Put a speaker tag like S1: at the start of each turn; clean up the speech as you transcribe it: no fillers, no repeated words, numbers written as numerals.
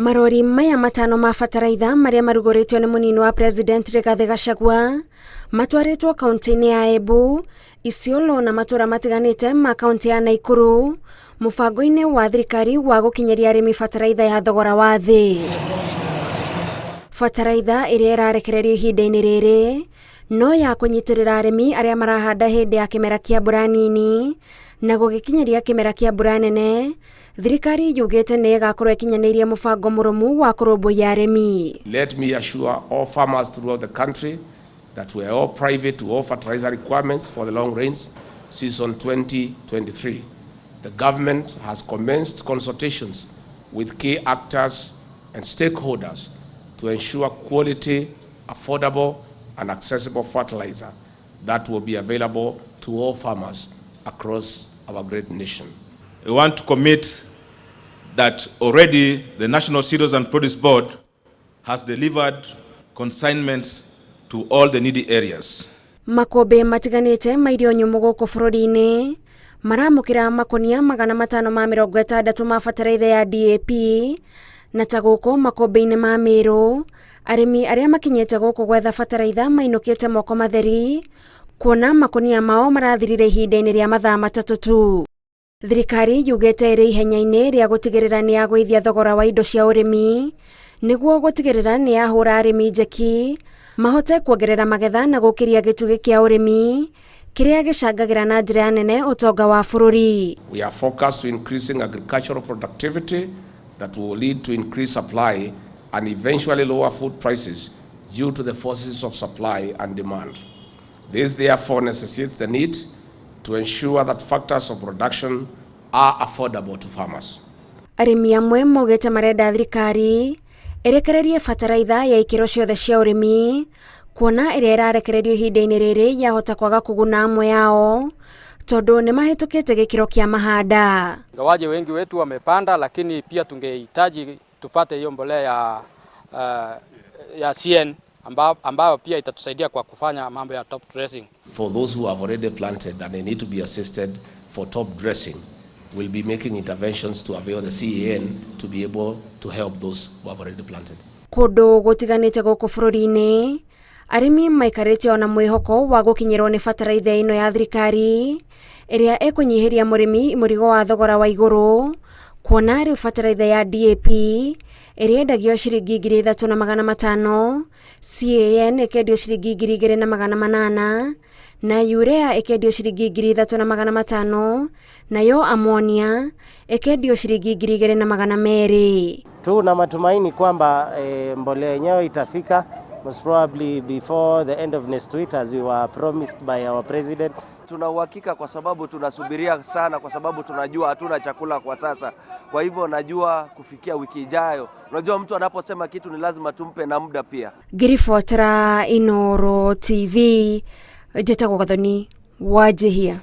S1: Marori maya matano ma bataraitha marĩa marugũrĩtio nĩ mũnini wa President Rigathĩ Gachagua matwarĩtwo kaunti-inĩ ya Embu, Isiolo na matũra matiganĩte ma kaunti ya Naikuru mũbango-inĩ wa thirikari wa gũkinyĩria arĩmi bataraitha ya thogora wa thĩ. Bataraitha ĩrĩa ĩrarekererio ihinda-inĩ rĩrĩ no ya kũnyitĩrĩra arĩmi arĩa marahanda hĩndĩ ya kĩmera kĩa mbura nini na gũgĩkinyĩria kĩmera kĩa mbura nene. Thirikari yugĩte nĩ ĩgakorwo ĩkinyanĩirie mũbango mũrũmu wa kũrũmbũiya arĩmi.
S2: Let me assure all farmers throughout the country that we are all private to all fertilizer requirements for the long rains season 2023. The government has commenced consultations with key actors and stakeholders to ensure quality, affordable and accessible fertilizer that will be available to all farmers across our great nation.
S3: We want to commit that already the National Cereals and Produce Board has delivered consignments to all the needy areas.
S1: Makũmbĩ matiganĩte ma irio nyũmũ gũkũ bũrũri-inĩ maramũkĩra makonia 560 ma bataraitha ya DAP, na ta gũkũ makũmbĩ-inĩ ma Mĩrũ, arĩmi arĩa makinyĩte gũkũ gwetha bataraitha mainũkĩte moko matheri kuona makonia mao marathirire ihinda-inĩ rĩa mathaa 3 tu. Thirikari yugĩte ĩrĩ ihenya-inĩ rĩa gũtigĩrĩra nĩ yagũithia thogora wa indo cia ũrĩmi nĩguo gũtigĩrĩra nĩ yahũra arĩmi njeki mahote kuongerera magetha na gũkĩria gĩtugĩ kĩa ũrĩmi kĩrĩa gĩcangagĩra na njĩra nene ũtonga wa bũrũri.
S2: We are focused to increasing agricultural productivity that will lead to increased supply and eventually lower food prices due to the forces of supply and demand. This therefore necessitates the need to ensure that factors of production are affordable to farmers.
S1: Arĩmi amwe maugĩte marenda thirikari ĩrekererie bataraitha ya ikĩro ciothe cia ũrĩmi, kuona ĩrĩa ĩrarekererio ihinda-inĩ rĩrĩ yahota kwaga kũguna amwe ao tondũ nĩ mahĩtũkĩte gĩkĩro kĩa mahanda.
S4: Ingawaje wengi wetu wamepanda, lakini pia tungehitaji tupate hiyo mbolea ya CN ambayo pia itatusaidia kwa kufanya mambo ya top dressing.
S2: For those who have already planted and they need to be assisted for top dressing, we'll be making interventions to avail the CAN to be able to help those who have already planted.
S1: Kũndũ gũtiganĩte gũkũ bũrũri-inĩ, arĩmi maikarĩte ona mwĩhoko wa gũkinyĩrwo nĩ bataraitha ĩno ya thirikari ĩrĩa ĩkũnyihĩria mũrĩmi mũrigo wa thogora wa igũrũ, kuona rĩu bataraitha ya DAP ĩrĩa ĩendagio ciringi 3500, CAN ĩkendio ciringi 2800 na urea ĩkendio ciringi 3500, nayo ammonia ĩkendio ciringi 2200.
S5: Tuna matumaini kwamba mbolea yenyewe itafika most probably before the end of next week as we were promised by our president.
S6: Tuna uhakika kwa sababu tunasubiria sana, kwa sababu tunajua hatuna chakula kwa sasa. Kwa hivyo najua kufikia wiki ijayo, unajua mtu anaposema kitu ni lazima tumpe na muda pia.
S1: Ngĩribotera Inooro TV, njĩtagwo Gathoni Wanjihia.